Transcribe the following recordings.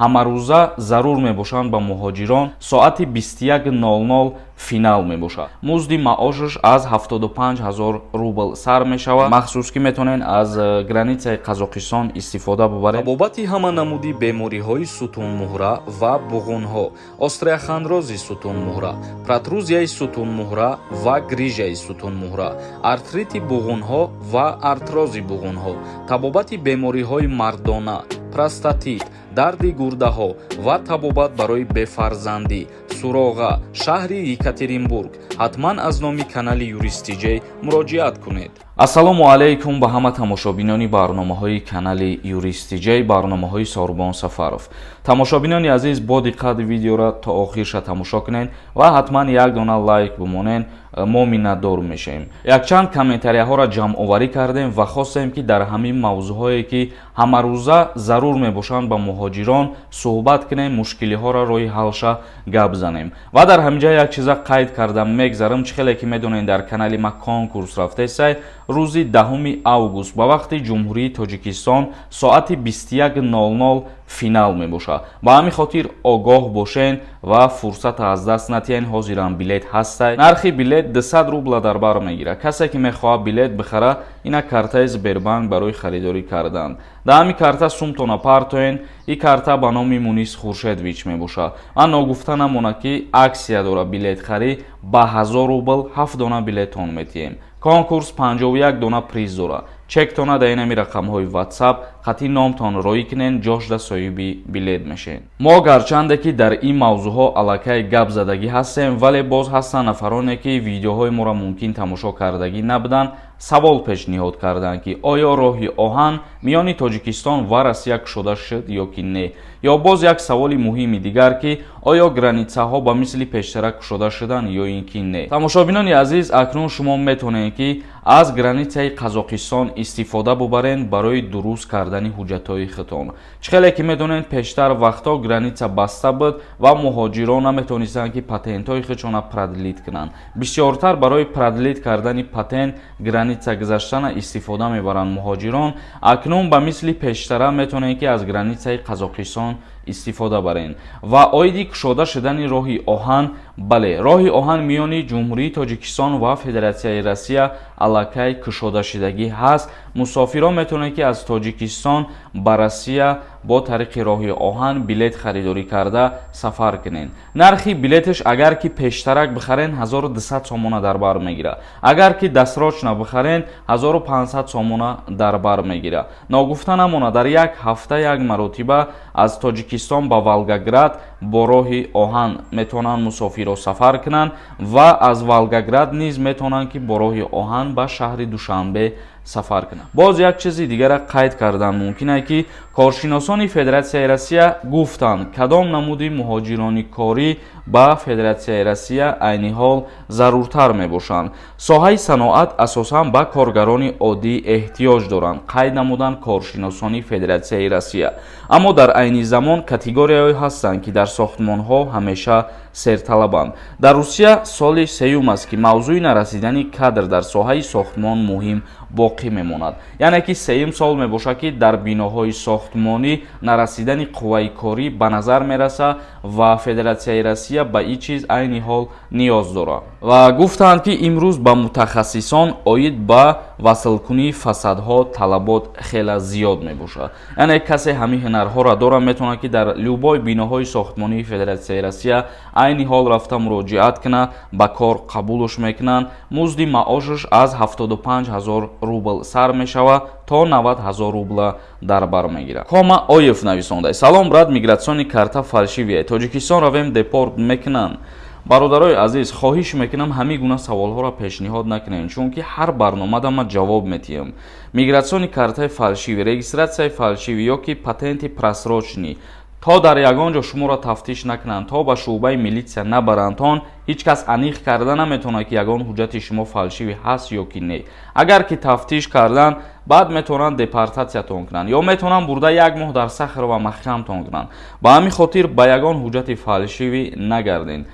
Ҳамарӯза зарур мебошанд ба муҳоҷирон. Соати 21:00 финал мебошад. Музди маошаш аз 75 ҳазор рубл сар мешавад. Махсус ки метавонед аз границаи Қазоқистон истифода бубаред. Табобати ҳама намуди бемориҳои сутунмуҳра ва буғунҳо, остеохондрози сутунмуҳра, протрузияи сутунмуҳра ва грижаи сутунмуҳра, артрити буғунҳо ва артрози буғунҳо, табобати бемориҳои мардона, простатит, дарди гурдаҳо ва табобат барои бефарзандӣ. Суроға: шаҳри Екатеринбург. Ҳатман аз номи канали Юристиҷей муроҷиат кунед. Ассалому алайкум ба ҳама тамошобинони барномаҳои канали Юристиҷей, барномаҳои Сорбон Сафаров. Тамошобинони азиз, бо диққат видеоро то охирша тамошо кунед ва ҳатман як дона лайк бимонед, мо миннатдор мешавем. Якчанд комментарияҳоро ҷамъоварӣ кардем ва хостем, ки дар ҳамин мавзӯъҳое, ки ҳамарӯза зарур мебошанд ба муҳоҷирон, суҳбат кунем, мушкилиҳоро, роҳи ҳалша гап занем. Ва дар ҳамин ҷа як чиза қайд кардам мегзарам. Чӣ хеле ки медонед, дар канали ма конкурс рафтесай. Рӯзи 10 август ба вақти Ҷумҳурии Тоҷикистон соати 21:00 финал мебошад. Ба ҳамин хотир огоҳ бошен ва фурсата аз даст натиҳен. Ҳозирам билет ҳастай. Нархи билет 200 рубла дар бар мегирад. Касе ки мехоҳад билет бихара, ина картаи Сбербанк барои харидорӣ кардан. Дар ҳамин карта сумтона партоен. И карта ба номи Мунис Хуршедович мебошад. Ва ногуфта намонад, ки акция дорад билетхарӣ: ба 1000 рубл ҳафт дона билеттон метиҳем. Конкурс 51 дона приз дорад. Чектона дар инами рақамҳои WhatsApp қатъи номтон роӣ кунен, ҷошда соҳиби билет мешед. Мо гарчанде ки дар ин мавзӯъҳо аллакай гап задагӣ ҳастем, вале боз ҳастанд нафароне, ки видеоҳои моро мумкин тамошо кардагӣ набуданд. Савол пешниҳод карданд, ки оё роҳи оҳан миёни Тоҷикистон ва Россия кушода шуд ё ки не? Ё боз як саволи муҳими дигар, ки оё границаҳо ба мисли пештара кушода шуданд ё ин ки не? Тамошобинони азиз, акнун шумо метавонед, ки аз границаи Қазоқистон истифода бубаред барои дуруст кардани ҳуҷҷатҳои худтон. Чӣ хеле ки медонед, пештар вақтҳо граница баста буд ва муҳоҷирон наметавонистанд, ки патентҳои худшона продлить кунанд. Бисёртар барои продлить кардани патент граница гузаштана истифода мебаранд муҳоҷирон. Акнун ба мисли пештара метавонед, ки аз границаи Қазоқистон истифода баред. Ва оиди кушода шудани роҳи оҳан, бале, роҳи оҳан миёни Ҷумҳурии Тоҷикистон ва Федератсияи Россия аллакай кушодашудагӣ ҳаст. Мусофирон метавонанд, ки аз Тоҷикистон ба Россия бо тариқи роҳи оҳан билет харидорӣ карда сафар кунед. Нархи билеташ, агар ки пештарак бихарен, 1200 сомона дар бар мегирад, агар ки досрочно бихарен, 1500 сомона дар бар мегирад. Ногуфта намонад, дар як ҳафта як маротиба аз Тоҷикистон ба Волгоград бо роҳи оҳан метавонанд мусофирро сафар кунанд ва аз Волгоград низ метавонанд, ки бо роҳи оҳан ба шаҳри Душанбе сафар кунанд. Боз як чизи дигара қайд кардан мумкин аст, ки коршиносони Федератсияи Россия гуфтанд, кадом намуди муҳоҷирони корӣ ба Федератсияи Россия айни ҳол заруртар мебошанд. Соҳаи саноат асосан ба коргарони оддӣ эҳтиёҷ доранд, қайд намуданд коршиносони Федератсияи Россия. Аммо дар айни замон категорияҳое ҳастанд, ки дар сохтмонҳо ҳамеша серталабанд. Дар Русия соли сеюм аст, ки мавзӯи нарасидани кадр дар соҳаи сохтмон муҳим боқӣ мемонад. Яъне ки сеюм сол мебошад, ки дар биноҳои сохтмонӣ нарасидани қувваи корӣ ба назар мерасад ва Федератсияи Россия ба ин чиз айни ҳол ниёз дорад. Ва гуфтанд, ки имрӯз ба мутахассисон оид ба васлкунии фасадҳо талабот хеле зиёд мебошад. Яъне касе ҳамин ҳунарҳоро дорад, метавонад, ки дар любой биноҳои сохтмонии Федератсияи Россия айни ҳол рафта муроҷиат кунад, ба кор қабулш мекунанд. Музди маошаш аз 75 ҳазор рубл сар мешавад, то 90 ҳазор рубла дар бар мегирад. Кома Оев нависонда: «Салом, брат, миграционный карта фальшивая, Тоҷикистон равем, депорт мекунанд?» Бародарои азиз, хоҳиш мекунам, ҳамин гуна саволҳоро пешниҳод накунем, чунки ҳар барномада ман ҷавоб метиҳам. Миграционный картаи фальшивый, регистрацияи фальшивый ё ки патенти просроченный, то дар ягон ҷо шуморо тафтиш накунанд, то ба шӯъбаи милитсия набарандтон, ҳеҷ кас аниқ карда наметавонад, ки ягон ҳуҷҷати шумо фальшивый ҳаст ё ки не. Агар ки тафтиш карданд Баъд метавонанд депортатсиятон кунанд ё метавонанд бурда як моҳ дар Сахарова маҳкамтон кунанд. Ба ҳамин хотир ба ягон ҳуҷҷати фальшивый нагарден.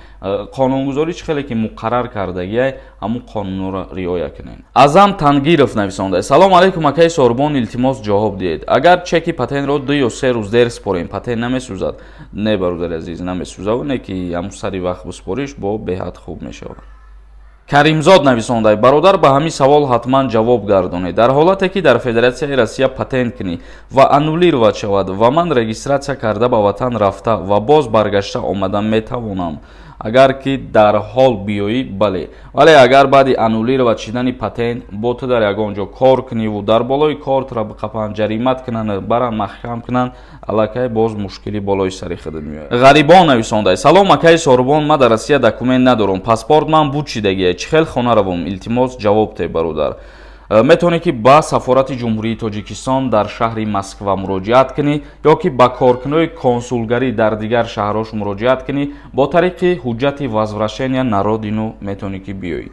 Қонунгузорӣ чӣ хеле ки муқаррар кардагиай, ҳамун қонунҳоро риоя кунед. Азам Тангиров нависонда: «Салом алайкум, акаи Сорбон, илтимос, ҷавоб диҳед. Агар чеки патентро 2 ё 3 рӯз дер супорем, патент намесӯзад?» Не, бародари азиз, намесӯзаву не ки ҳамун сари вақт бисупориш бо беҳад хуб мешавад. Каримзод нависонда: «Бародар, ба ҳамин савол ҳатман ҷавоб гардонед. Дар ҳолате ки дар Федератсияи Россия патент кунӣ ва аннулировать шавад ва ман регистрация карда ба ватан рафта ва боз баргашта омада метавонам?» Агар ки дар ҳол биёӣ, бале. Вале агар баъди аннулировать шидани патент бо ту дар ягон ҷо кор куниву дар болои кортра биқапанд, ҷаримат кунанд, баранд, маҳкам кунанд, аллакай боз мушкилӣ болои сари худат меояд. Ғарибон нависонда: «Салом, акаи Сорубон, ман дар Россия документ надорам, паспорт ман буд шидагия, чӣ хел хона равом? Илтимос, ҷавоб те, бародар». Метавонӣ ки ба сафорати Ҷумҳурии Тоҷикистон дар шаҳри Москва муроҷиат кунӣ ё ки ба коркунои консулгарӣ дар дигар шаҳрҳош муроҷиат кунӣ. Бо тариқи ҳуҷҷати возвращения на родину метавонӣ ки биёӣ.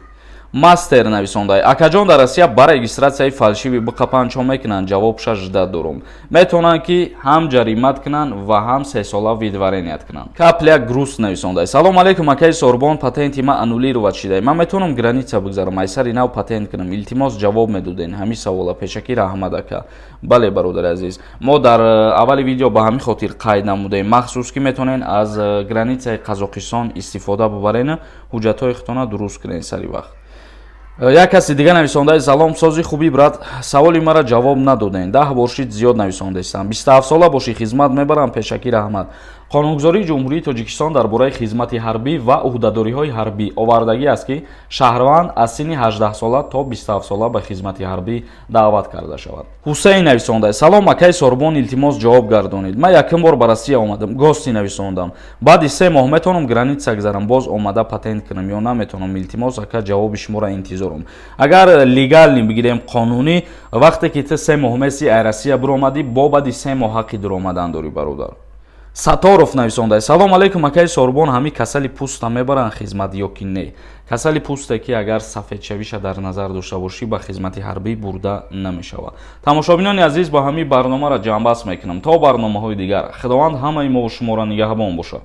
Мастер нависонда: «Акаҷон, дар Россия ба регистрацияи фальшивый биқапанд, чо мекунанд? Ҷавобша жда дорум». Метавонанд ки ҳам ҷаримат кунанд ва ҳам 3 сола выдворение ят кунанд. Капля груст нависонда: «Салом алейкум, акаи Сорбон, патенти ма аннулировать шида, ман метавонам граница бигзарам, айсари нав патент кунам? Илтимос, ҷавоб медоден ҳамин савола, пешакӣ раҳмат, ака». Бале, бародари азиз, мо дар аввали видео ба ҳамин хотир қайд намудаем махсус, ки метавонед аз границаи Қазоқистон истифода бубарен, ҳуҷҷатҳои худтона дуруст кунед сари вақт. Як каси дига нависонда: «Салом, сози хуби, брат? Саволи мара ҷавоб надодем, 10 бор шид, зиёд нависондаистам. 27 сола бошӣ, хизмат мебарам? Пешакӣ раҳмат». Қонунгузории Ҷумҳурии Тоҷикистон дар бораи хизмати ҳарбӣ ва ӯҳдадориҳои ҳарбӣ овардагӣ аст, ки шаҳрванд аз синни 18 сола то 27 сола ба хизмати ҳарбӣ даъват карда шавад. Ҳусейн нависонда: «Салом, акаи Сорбон, илтимос, ҷавоб гардонед. Ман якум бор ба Россия омадам, гости нависондам. Баъди 3 моҳ метавонам граница гузарам, боз омада патент кунам ё наметавонам? Илтимос, ака, ҷавоби шуморо интизорам». Агар легально бигирем, қонунӣ, вақте ки ту 3 моҳ меси ай Россия биромадӣ, бо баъди 3 моҳ ҳаққи дуромадан дорӣ, бародар. Саторов нависонда: «Салом алейкум, акаи Сорбон, ҳамин касали пӯста мебаранд хизмат ё ки не?» Касали пӯсте ки агар сафедшавиша дар назар дошта бошӣ, ба хизмати ҳарбӣ бурда намешавад. Тамошобинони азиз, ба ҳамин барномаро ҷамъбаст мекунам. То барномаҳои дигар, Худованд ҳамаи мову шуморо нигаҳбон бошад.